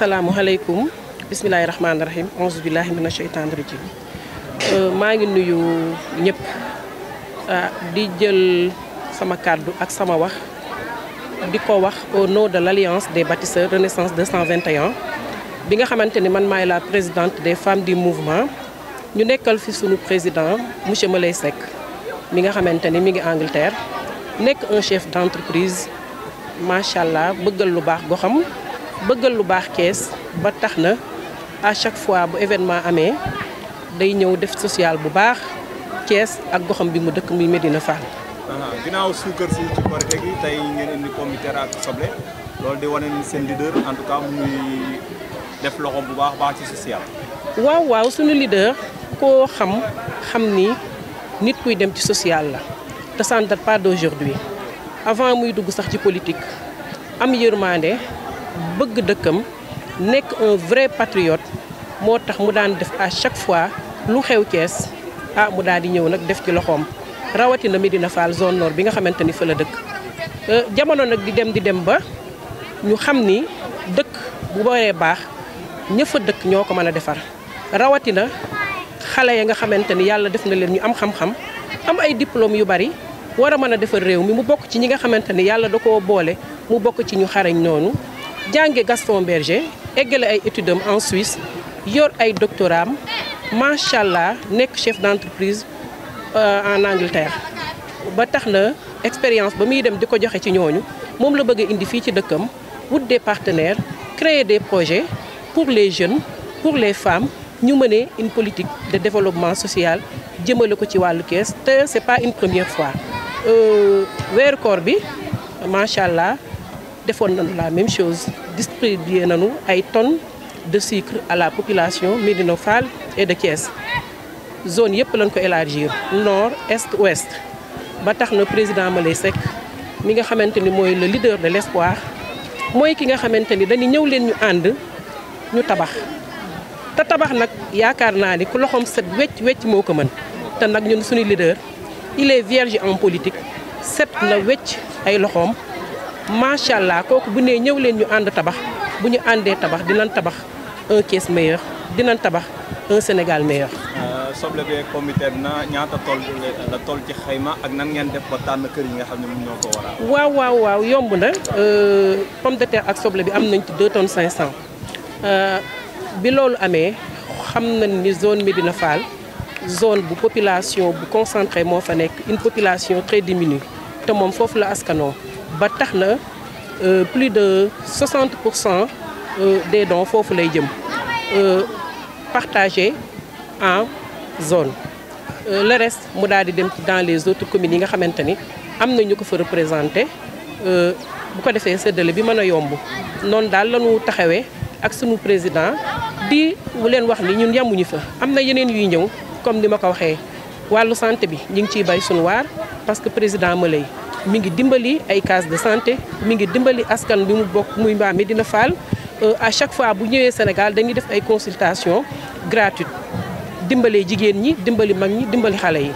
asalaamualeykum bismillahi rahmaani rahim auzu billahi mina sheytaani rajim maa ngi nuyu ñëpp di jël sama kàddu ak sama wax di ko wax au nom de l'Alliance des bâtisseurs Renaissance 221 bi nga xamante ni man maay la présidente des femmes du mouvement ñu nekkal fi sunu président monsieur Moulay Seck mi nga xamante ni mi ngi Angleterre nekk un chef d'entreprise macha allah bëggal lu baax goxam bëggal lu baax Thiès ba tax na à chaque fois bu événement amee day ñëw def social bu baax Thiès ak goxam bi mu dëkk muy Médina Fall. ginnaaw suukar si ci Korité gi tey ngeen indi pomme de terre ak soble loolu di wane ni seen leader en tout cas muy def loxo bu baax ci social. waaw suñu leader koo xam ni nit kuy dem ci social la te ça ne date pas d'aujourd'hui avant muy dugg sax ci politique am yërmande. bëgg dëkkam nekk un vrai patriote moo tax mu daan def à chaque fois lu xew Thiès mu daal di ñëw nag def ci loxoom rawatina Médina Fall zone nord bi nga xamante ni fa la dëkk. jamono nag di dem ba ñu xam ni dëkk bu waree baax ña fa dëkk ñoo ko mën a defar rawatina xale ya nga xamante ni yàlla def na leen ñu am xam-xam am ay diplôme yu bari war a mën a defar réew mi mu bokk ci ñi nga xamante ni yàlla da koo boole mu bokk ci ñu xarañ noonu. jànge Gaston Berger eggale ay études am en Suisse yor ay doctorat am macha allah nekk chef d'entreprise en Angleterre ba tax na expérience ba muy dem di ko joxe ci ñooñu moom la bëgg a indi fii ci dëkkam wut des partenaires créer des projets pour les jeunes pour les femmes ñu mener une politique de développement social jëmale ko ci wàllu Thiès te c'est pas une première fois weeru koor bi macha allah. defoon nañu la même chose distribué nañu ay tonnes de sucre à la population Médina Fall et de Thiès zone yëpp lañ ko élargir nord est ouest ba tax na président Moulay Seck mi nga xamante ni mooy le leader de l'espoir mooy ki nga xamante ni dañu ñëw leen ñu ànd ñu tabax te tabax nag yaakaar naa ni ku loxoom set wecc moo ko mën te nag ñun suñu leader il est vierge en politique set na wecc ay loxoom. macha allah kooku bu nee ñëw leen ñu ànd tabax bu ñu àndee tabax dinañ tabax un Thiès meilleur dinañ tabax un Sénégal meilleur. soble bi pomme de terre na ñaata toll ci xayma ak nan ngeen def ba tànn kër yi nga xam ne mun ñoo ko waral. waaw yomb na pomme de terre ak soble bi am nañ ci 2 tonnes 500 bi loolu amee xam nañ ni zone Médina Fall zone bu population bu concentrée moo fa nekk une population très diminuée te moom foofu la askanoo. ba tax na plus de 60% des dons foofu lay jëm partagé en zone le reste mu daal di dem dans les autres communes yi nga xamante ni am na ñu ko fa représenté bu ko defee séddale bi mën a yomb noonu daal la ñu taxawee ak sunu président di leen wax ni ñun yamuñu fa am na yeneen yuy ñëw comme ni ma ko waxee wàllu santé bi ñu ngi ciy bay sunu waar parce que président Moulay mi ngi dimbali ay case de santé mi ngi dimbali askan bi mu bokk muy mbaa Médina Fall à chaque fois bu ñëwee Sénégal dañuy def ay consultation gratuite dimbali jigéen ñi dimbali mag ñi dimbali xale yi